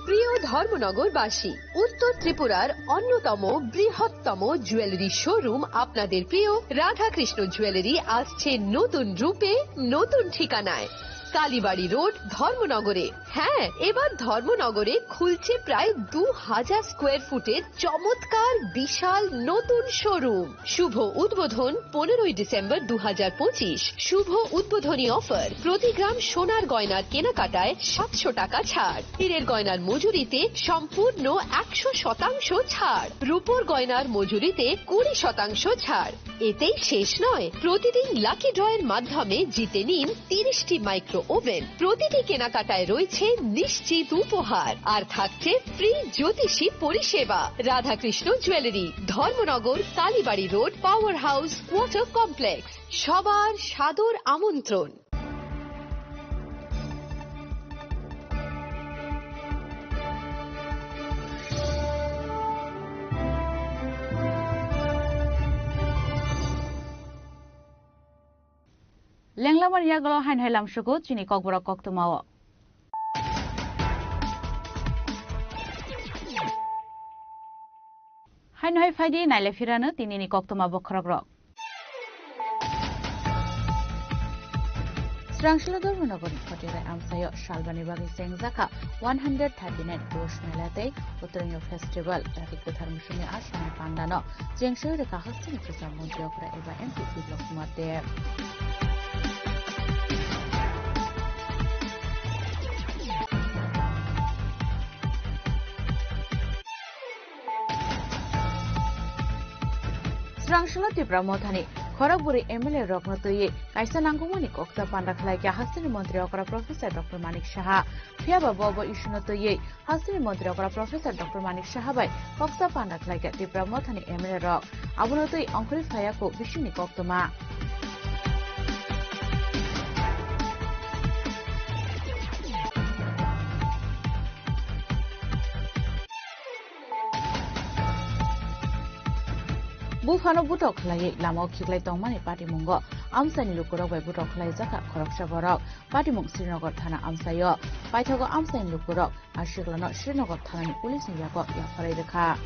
প্রিয় ধর্মনগরবাসী, উত্তর ত্রিপুরার অন্যতম বৃহত্তম জুয়েলারি শোরুম আপনাদের প্রিয় রাধাকৃষ্ণ জুয়েলারি আসছে নতুন রূপে, নতুন ঠিকানায়। কালীবাড়ি রোড, ধর্মনগরে। হ্যাঁ, এবার ধর্মনগরে খুলছে প্রায় দু হাজার স্কোয়ার ফুটের চমৎকার বিশাল নতুন শোরুম। শুভ উদ্বোধন পনেরোই ডিসেম্বর দু হাজার পঁচিশ। শুভ উদ্বোধনী অফার, প্রতি গ্রাম সোনার গয়নার কেনাকাটায় সাতশো টাকা ছাড়, হীরের গয়নার মজুরিতে সম্পূর্ণ একশো শতাংশ ছাড়, রূপোর গয়নার মজুরিতে কুড়ি শতাংশ ছাড়। এতেই শেষ নয়, প্রতিদিন লাকি ড্রয়ের মাধ্যমে জিতে নিন তিরিশটি মাইক্রো ওভেন। প্রতিটি কেনাকাটায় রয়েছে নিশ্চিত উপহার, আর থাকছে ফ্রি জ্যোতিষী পরিষেবা। Radhakrishna jewellery, Dharmanagar, Kalibari road, power house, water complex. সবার সাদর আমন্ত্রণ। Lenglamani yagulo haino hai lamsugo chini kokborok koktwmao. Haino hai phaidi naile phirano tinini koktwma bokhorokrok. Srangsilo Dharmanagorni Khotirai amsaio salbani bagwi chengjakha one hundred thirty-nine Posh Mela tei Uttarayan Festival, Jati Kwthar Misongni Aswkni pandano chengsawi rwkha hasteni kwcham montri okra eba M P Biplab Kumar Deb. Srangsilo Tipra Mothani khorok bwrwi M L A rokno twiwi kaisa nangkukmani koksa panda khlaikha hasteni montri okra Professor Doctor Manik Saha. Phiyaba bo bo issue no twiwi hasteni montri okra Professor Doctor Manik Saha bai koksa panda khlaikha Tipra Mothani M L A rok. Abono twi ongkhorwi phaiya kuk bisingni koktwma. Buphano butok khlaiwi lamao khiklai tongmani patimungo amchaini lukurok bai butok khlaijakha khoroksa borok. Patimung Srinagar thana amchaio paithago amchaini lukurok aswklano Srinagar thanani police ni yago yapharwi rwkha.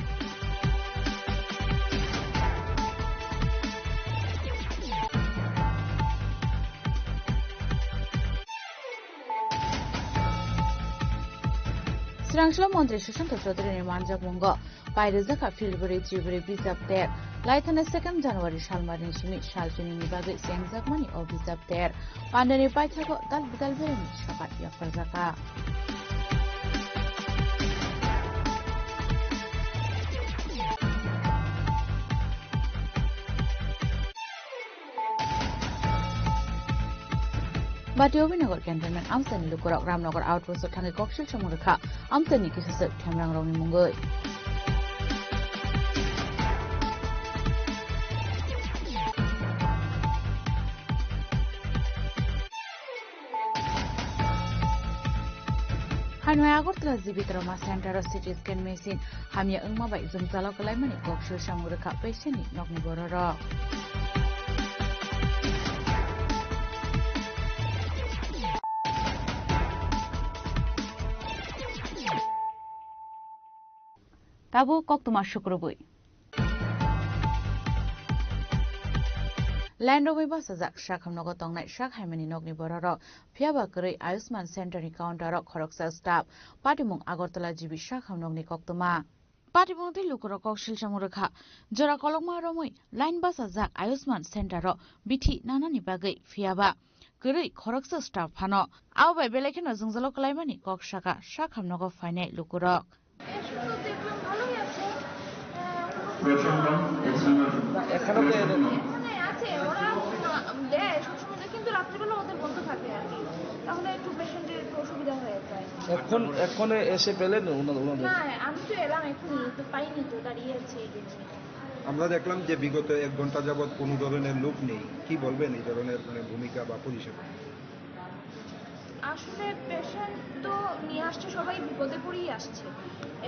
Srangsilo montri Sushanta Chaudhary ni manjakmungo pairwjakha Philbwrwi Chibrwi bijap ter. Laithana second January salmarni simi salchinini bagwi chengjakmani o bijap ter. Pandani paithago dal bidal beremni sokat yapharjakha. Bati Obinagar Cantonment amchaini lukurok Ramnagar Outpost o thangwi koksil samung rwkha amchaini kisaswk themrangrokni mungwi. Hanoi Agartala G B Trauma Center o C T scan machine hamya wngma bai jwngjalo kwlaimani koksil samung rwkha patient ni nokni bororok. Tabuk koktwma sukrubwi. Line romwi bachajak sakham nogo tongnai sak haimani nokni bororok, phiyaba kwrwi Ayushman Center ni counter o khoroksa staff. Patimung Agartala G B sakham nokni koktwma. Patimung tei lukurok koksil samung rwkha. Jora kolokma romwi line bachajak Ayushman Center o bithi nanani bagwi, phiyaba kwrwi khoroksa staff phano. Abo bai belai kheno jwngjalo kwlaimani kok saka sakham nogo phainai lukurok. এসে তো দেখলাম ভালোই আছে। আহ, কোনো প্রচন্ড এক্সিমার। না, এখানে তো এর- এখানে আছে, ওরা, উম, দেয় সবসময় দেয়, কিন্তু রাত্রিবেলা ওদের বন্ধ থাকে আর কি, তাহলে একটু পেশেন্টের একটু অসুবিধা হয়ে যায়। এখন, এখন এসে পেলেন ওনাদের, ওনাদের? না, আমি তো এলাম এখনই, তো পাইনি তো, দাঁড়িয়ে আছি এই জন্য। আমরা দেখলাম যে বিগত এক ঘন্টা যাবত কোনো ধরনের লোক নেই, কি বলবেন এই ধরনের মানে ভূমিকা বা পরিষেবা? আসলে পেশেন্ট তো নিয়ে আসছে, সবাই বিপদে পড়েই আসছে।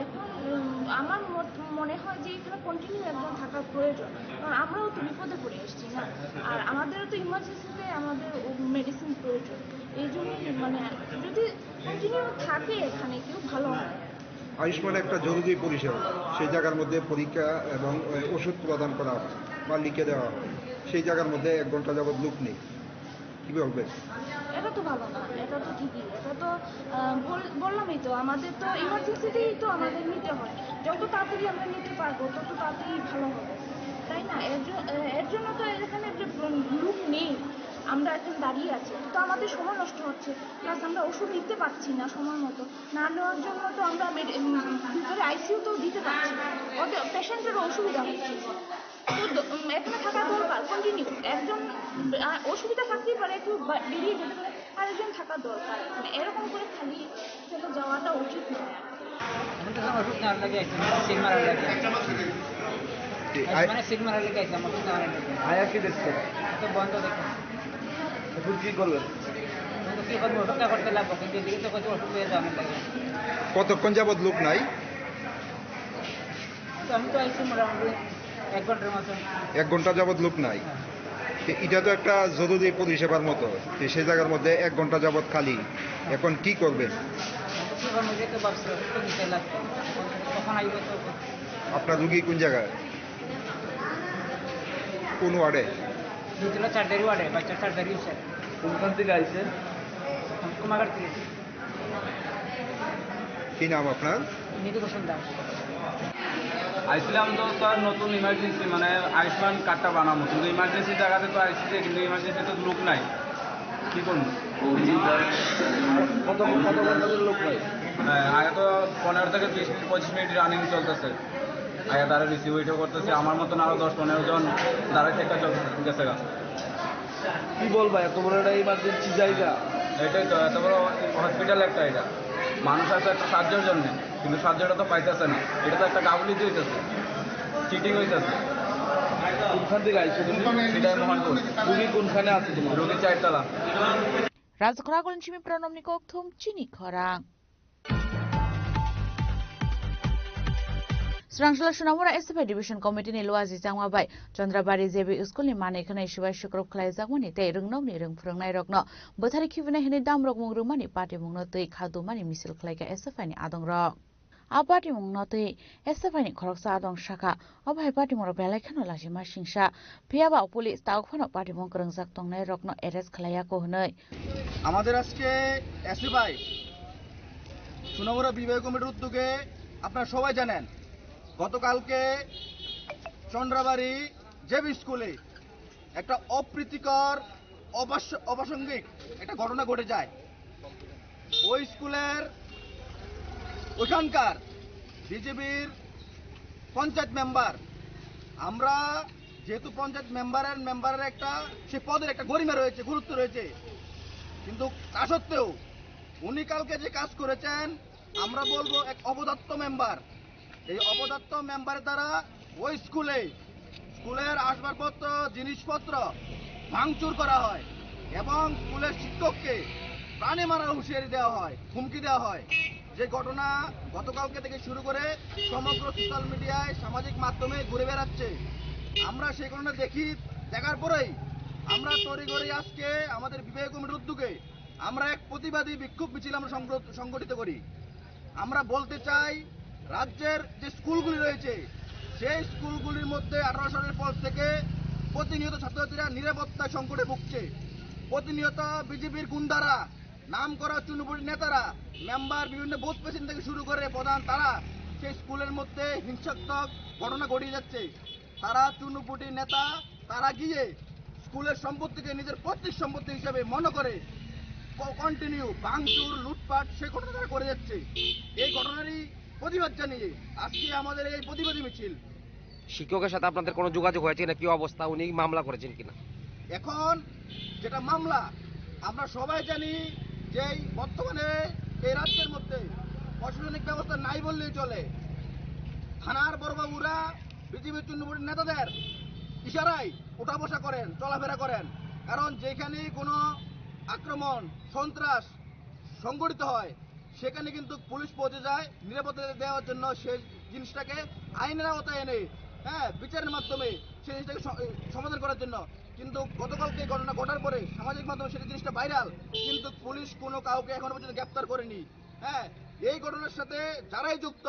এখন, উম, আমার মত-, মনে হয় যে এখানে কন্টিনিউ একজন থাকা প্রয়োজন, কারণ আমরাও তো বিপদে পড়ে এসেছি না। আর আমাদেরও তো ইমার্জেন্সিতে আমাদের মেডিসিন প্রয়োজন। এই জন্যই মানে যদি কন্টিনিউ থাকে এখানে কেউ, ভালো হয়। আয়ুষ্মান একটা জরুরি পরিষেবা, সেই জায়গার মধ্যে পরীক্ষা এবং, এ, ওষুধ প্রদান করা হয় বা লিখে দেওয়া হয়, সেই জায়গার মধ্যে এক ঘন্টা যাবত লোক নেই। কি বলবে? এটা তো ভালো না, এটা তো ঠিকই, এটা তো, আহ, বল-, বললামই তো, আমাদের তো ইমার্জেন্সিতেই তো আমাদের নিতে হয়। যত তাড়াতাড়ি আমরা নিতে পারবো, তত তাড়াতাড়ি ভালো হবে, তাই না? এর জ-, আহ, এর জন্য তো এখানে যে লোক নেই, আমরা এখন দাঁড়িয়ে আছি, তো আমাদের সময় নষ্ট হচ্ছে, প্লাস আমরা ওষুধ নিতে পারছি না সময় মতো। না নেওয়ার জন্য তো আমরা মেডি-, উম, ভিতরে আইসিইউতেও দিতে পারছি না, ওদের পেশেন্টেরও অসুবিধা হচ্ছে। তো দ-, উম, এখানে থাকা দরকার কন্টিনিউ। একজন, আহ, অসুবিধা থাকতেই পারে, একটু বা-, বেরিয়ে যেতে পারে, আরেকজন থাকা দরকার। মানে, এরকম করে খালি ফেলে যাওয়াটা উচিত নয়। আমি তো ওষুধ নেওয়ার লাগে আইছি, সিল মারার লাগে। কি, আই- মানে, সিল মারার লাগে আইছি, আমার ওষুধ নেওয়ার লাগে। আয়া কি দেখছে? তো বন্ধ দেখো। এখন কি করবেন? এখন তো কি করবো? অপেক্ষা করতে লাগবো, কিন্তু এদিকে তো কত ওষুধ পেয়ে যাওয়ার লাগে। কতক্ষণ যাবত লোক নাই? তো আমি তো আইছি মোটামুটি এক ঘন্টার মতো। এক ঘন্টা যাবত লোক নাই। হ্যাঁ। এটা তো একটা জরুরি পরিষেবার মতো, তো সেই জায়গার মধ্যে এক ঘন্টা যাবত খালি, এখন কি করবেন? কি করবো, এটা তো ভাবছি, তো দিতে লাগবে। কখন আইবো তো? আপনার রুগী কোন জায়গায়, কোন ওয়ার্ডে? ভিতরে সার্জারি ওয়ার্ডে, বাচ্চা সার্জারি হচ্ছে। কোনখান থেকে আইছে? কুমারঘাট থেকে। কি নাম আপনার? নিতু ভূষণ দাস। আইছিলাম তো স্যার, নতুন ইমার্জেন্সি, মানে আয়ুষ্মান কার্ডটা বানাবো, কিন্তু ইমার্জেন্সি জায়গাতে তো আইসি যে, কিন্তু ইমার্জেন্সি তো লোক নাই, কি করবো? কত কত ঘন্টা ধরে লোক নাই? হ্যাঁ, আগে তো পনেরো থেকে বিশ মিনিট, পঁচিশ মিনিট রানিং চলতেছে। আগে তারা রিসিভ ওয়েটও করতেছে, আমার মতন আরো দশ পনেরো জন দাঁড়ায় থেকে চল-, গেছে গা। কি বলবা, এত বড় একটা ইমার্জেন্সি জায়গা? এটাই তো, এত বড় হসপিটাল একটা এটা, মানুষ আছে একটা সাহায্যের জন্য, কিন্তু সাহায্যটা তো পাইতেছে না। এটা তো একটা গাফিলতি হইতেছে, চিটিং হইতেছে। কোনখান থেকে আইছো তুমি? সিদাই মোহনপুর। রুগী কোনখানে আছে তোমার? রুগী চারতলা। Rajkhora Golden Chimi Pranamni Kokthum Chini Khorang. Srangsola Sonamura S F I Division Committee ni luaji changma bai Chandrabari J B School ni manwi khwnai sibai sukrub khlaijakmani tei rwngnokni rwng phwrwngnairokno bwthari khibinai hwnwi damrokmung rwmani patimungno twi khadumani misil khlaikha S F I ni adongrok. A patimungno twi S F I ni khoroksa adong sakha, obo hai patimungrok belai kheno lachima singsa, phiyaba police tabuk phano patimung kwrwngjak tongnairokno arrest khlaiyako hwnwi. আমাদের আজকে এসএফআই সোনামুড়া বিভাগীয় কমিটির উদ্যোগে, আপনারা সবাই জানেন, গতকালকে চন্দ্রাবাড়ি জেবি স্কুলে একটা অপ্রীতিকর, অবাস-, অপ্রাসঙ্গিক একটা ঘটনা ঘটে যায়। ওই স্কুলের ওইখানকার বিজেপির পঞ্চায়েত মেম্বার, আমরা যেহেতু পঞ্চায়েত মেম্বারের, মেম্বারের একটা, সে পদের একটা গরিমা রয়েছে, গুরুত্ব রয়েছে, কিন্তু তা সত্ত্বেও উনি কালকে যে কাজ করেছেন, আমরা বলবো এক অপদার্থ মেম্বার। এই অপদার্থ মেম্বারের দ্বারা ওই স্কুলে, স্কুলের আসবাবপত্র, জিনিসপত্র ভাঙচুর করা হয় এবং স্কুলের শিক্ষককে প্রাণে মারার হুঁশিয়ারি দেওয়া হয়, হুমকি দেওয়া হয়। যে ঘটনা গতকালকে থেকে শুরু করে সমগ্র সোশ্যাল মিডিয়ায়, সামাজিক মাধ্যমে ঘুরে বেড়াচ্ছে, আমরা সেই ঘটনা দেখি, দেখার পরেই আমরা তড়িঘড়ি আজকে আমাদের বিভাগীয় কমিটির উদ্যোগে আমরা এক প্রতিবাদী বিক্ষোভ মিছিল আমরা সংগ্র-, সংগঠিত করি। আমরা বলতে চাই, রাজ্যের যে স্কুলগুলি রয়েছে, সেই স্কুলগুলির মধ্যে আঠারো সালের পর থেকে প্রতিনিয়ত ছাত্রছাত্রীরা নিরাপত্তার সংকটে ভুগছে। প্রতিনিয়ত বিজেপির গুন্ডারা, নাম করা চুনুপুটি নেতারা, মেম্বার, বিভিন্ন বুথ প্রেসিডেন্ট থেকে শুরু করে প্রধান, তারা সেই স্কুলের মধ্যে হিংসাত্মক ঘটনা ঘটিয়ে যাচ্ছে। তারা চুনুপুটি নেতা, তারা গিয়ে স্কুলের সম্পত্তিকে নিজের পৈতৃক সম্পত্তি হিসাবে মনে করে ক-, কন্টিনিউ ভাঙচুর, লুটপাট, সে ঘটনা তারা করে যাচ্ছে। এই ঘটনারই প্রতিবাদ জানিয়ে আজকে আমাদের এই প্রতিবাদী মিছিল। শিক্ষকের সাথে আপনাদের কোনো যোগাযোগ হয়েছে কিনা, কি অবস্থা, উনি মামলা করেছেন কিনা? এখন যেটা মামলা, আমরা সবাই জানি যে এই বর্তমানে এই রাজ্যের মধ্যে প্রশাসনিক ব্যবস্থা নাই বললেই চলে। থানার বড়বাবুরা বিজেপি চুন্নবুড়ি নেতাদের ইশারায় উঠা বসা করেন, চলাফেরা করেন, কারণ যেখানেই কোনো আক্রমণ, সন্ত্রাস সংঘটিত হয়, সেখানে কিন্তু পুলিশ পৌঁছে যায় নিরাপত্তা দেওয়ার জন্য, সেই জিনিসটাকে আইনের আওতায় এনে, হ্যাঁ, বিচারের মাধ্যমে সেই জিনিসটাকে স-, সমাধান করার জন্য। কিন্তু গতকালকে এই ঘটনা ঘটার পরে সামাজিক মাধ্যমে সেটা জিনিসটা ভাইরাল, কিন্তু পুলিশ কোনো কাউকে এখনো পর্যন্ত গ্রেপ্তার করেনি। হ্যাঁ, এই ঘটনার সাথে যারাই যুক্ত,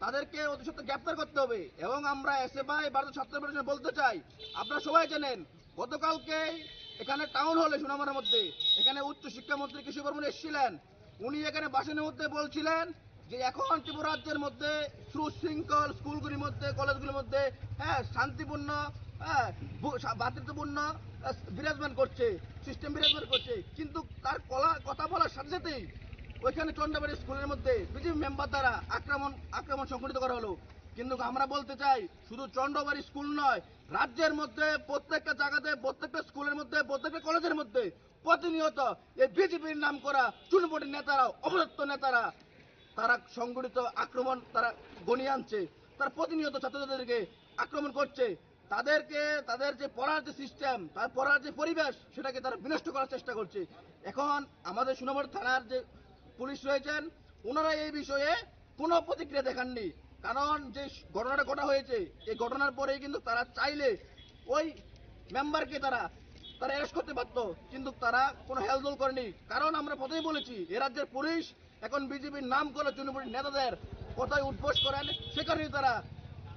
তাদেরকে অতি সত্বর গ্রেপ্তার করতে হবে। এবং আমরা এসএফআই ভারত ছাত্র ফেডারেশন বলতে চাই, আপনারা সবাই জানেন, গতকালকেই এখানে টাউন হলে সুনামের মধ্যে এখানে উচ্চ শিক্ষা মন্ত্রী কিশোর বর্মন এসেছিলেন। উনি এখানে ভাষণের মধ্যে বলছিলেন যে এখন ত্রিপুরা রাজ্যের মধ্যে সুশৃঙ্খল স্কুলগুলির মধ্যে, কলেজগুলির মধ্যে, হ্যাঁ, শান্তিপূর্ণ, হ্যাঁ, ভু-, সা-, ভ্রাতৃত্বপূর্ণ, আহ, বিরাজমান করছে, সিস্টেম বিরাজমান করছে। কিন্তু তার কলা-, কথা বলার সাথে সাথেই ওইখানে চন্দ্রবাড়ি স্কুলের মধ্যে বিজেপি মেম্বার দ্বারা আক্রমণ, আক্রমণ সংঘটিত করা হলো। কিন্তু আমরা বলতে চাই, শুধু চন্দ্রবাড়ি স্কুল নয়, রাজ্যের মধ্যে প্রত্যেকটা জায়গাতে, প্রত্যেকটা স্কুলের মধ্যে, প্রত্যেকটা কলেজের মধ্যে প্রতিনিয়ত এই বিজেপির নাম করা চুনপটি নেতারা, অপদত্ত নেতারা, তারা সংগঠিত আক্রমণ তারা গণিয়ে আনছে। তারা প্রতিনিয়ত ছাত্রছাত্রীদেরকে আক্রমণ করছে। তাদেরকে, তাদের যে পড়ার যে সিস্টেম, তার পড়ার যে পরিবেশ, সেটাকে তারা বিনষ্ট করার চেষ্টা করছে। এখন আমাদের সুনামগঞ্জ থানার যে পুলিশ রয়েছেন, ওনারা এই বিষয়ে কোনো প্রতিক্রিয়া দেখাননি। কারণ যে ঘটনাটা ঘটা হয়েছে, এই ঘটনার পরেই কিন্তু তারা চাইলে ওই মেম্বারকে তারা, তারা অ্যারেস্ট করতে পারতো, কিন্তু তারা কোনো হেলদোল করেনি। কারণ আমরা প্রথমেই বলেছি, এ রাজ্যের পুলিশ এখন বিজেপির নাম করে জনপ্রতিনিধি নেতাদের কোথায় উঠবোস করেন, সেখানেই তারা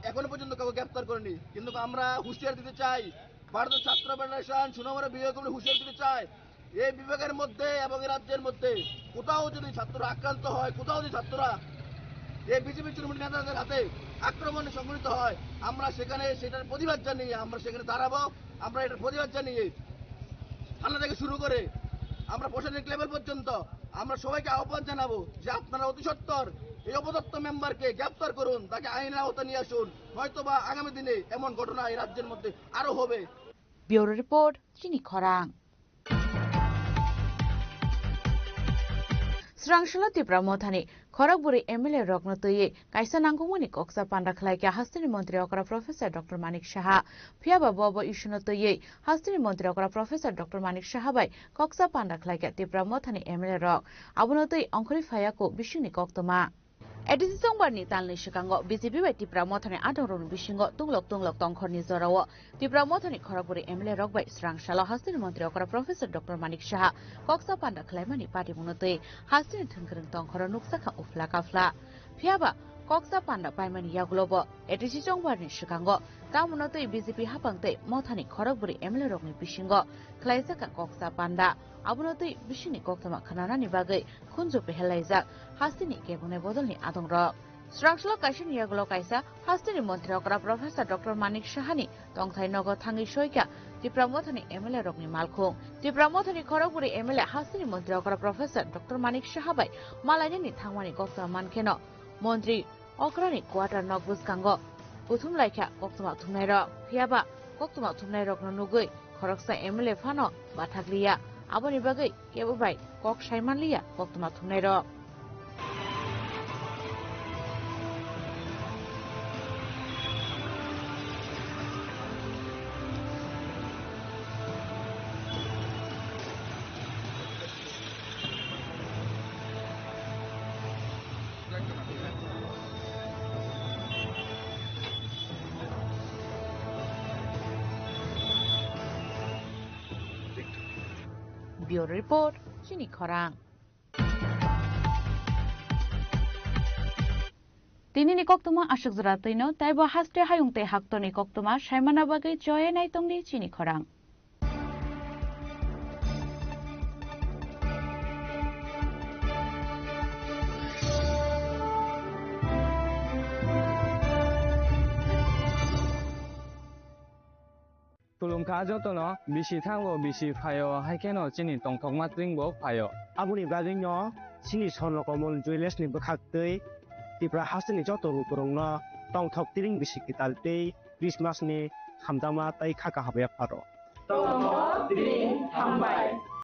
এখনো পর্যন্ত কাউকে গ্রেপ্তার করেনি। কিন্তু আমরা হুঁশিয়ার দিতে চাই, ভারতের ছাত্র ফেডারেশন, সোনামুড়া বিভাগীয় কমিটি হুঁশিয়ার দিতে চায়, এই বিভাগের মধ্যে এবং এই রাজ্যের মধ্যে কোথাও যদি ছাত্ররা আক্রান্ত হয়, কোথাও যদি ছাত্ররা এই বিজেপি তৃণমূল নেতাদের হাতে আক্রমণে সংঘটিত হয়, আমরা সেখানে সেটার প্রতিবাদ জানিয়ে আমরা সেখানে দাঁড়াবো। আমরা এটার প্রতিবাদ জানিয়ে থানা থেকে শুরু করে আমরা প্রশাসনিক লেভেল পর্যন্ত আমরা সবাইকে আহ্বান জানাবো যে আপনারা অতি সত্বর এই অপদস্থ মেম্বারকে গ্রেপ্তার করুন, তাকে আইনের আওতায় নিয়ে আসুন, নয়তো বা আগামী দিনে এমন ঘটনা এই রাজ্যের মধ্যে আরো হবে। Bureau Report, Chini Khorang. Srangsalo Tipra Mothani khorok bwrwi M L A rokno twiwi kaisa nangkukmani koksa panda khlaikha hasteni montri okra Professor Doctor Manik Saha. Phiyaba bo bo issue no twiwi hasteni montri okra Professor Doctor Manik Saha bai koksa panda khlaikha Tipra Mothani M L A rok. Abono twi ongkhorwi phaiya kuk bisingni koktwma. A D C chongbarni talni swkango B J P bai Tipra Mothani adongrokni bisingo tunglok tunglok tongkhorni jorao Tipra Mothani khorokbwrwi M L A rok bai srangsalo hasteni montri okra Professor Doctor Manik Saha koksa panda khlaimani patimungno twi hasteni thwngkwrwng tongkhoro nukjakha uphla kaphla. Phiyaba koksa panda paimani yagulobo A D C chongbarni swkango tamuno twi B J P haphang tei Mothani khorokbwrwi M L A rokni bisingo khlaijakha koksa panda. Abono twi bisingni koktwma khwnanani bagwi khunju pehelaijak hasteni kebengnaini bodolni adongrok. Srangsalo kaisani yagulo kaisa hasteni montri okra Professor Doctor Manik Sahani tongthai nogo thangwi soikha Tipra Mothani M L A rokni malkhung. Tipra Mothani khorokbwrwi M L A hasteni montri okra Professor Doctor Manik Saha bai malainani thangmani koktwma mankheno montri okrani quarter nok bwskango kuthum laikha koktwma thumnairok. Phiyaba koktwma thumnairokno nugwi khoroksa M L A phano bathakliya. Aboni bagwi kebo bai kok saimanliya koktwma thumnairok. Bureau Report, Chini Khorang. Tinini koktwma aswk jora twino, taibo haste hayung tei haktorni koktwma saimana bagwi choye naitongdi Chini Khorang. Khulumkha jotono, bisi thango, bisi phaio, hai kheno chini tongthokma twingbo phaio. Aboni bagwino chini Swarno Komol Jewellers ni bwkhaktwi Tripura hasteni joto lukurokno tongthok tiring bisi kwtal tei Christmas ni hamjakma tei kha kaham yapharo. Tongthok tiring hambai.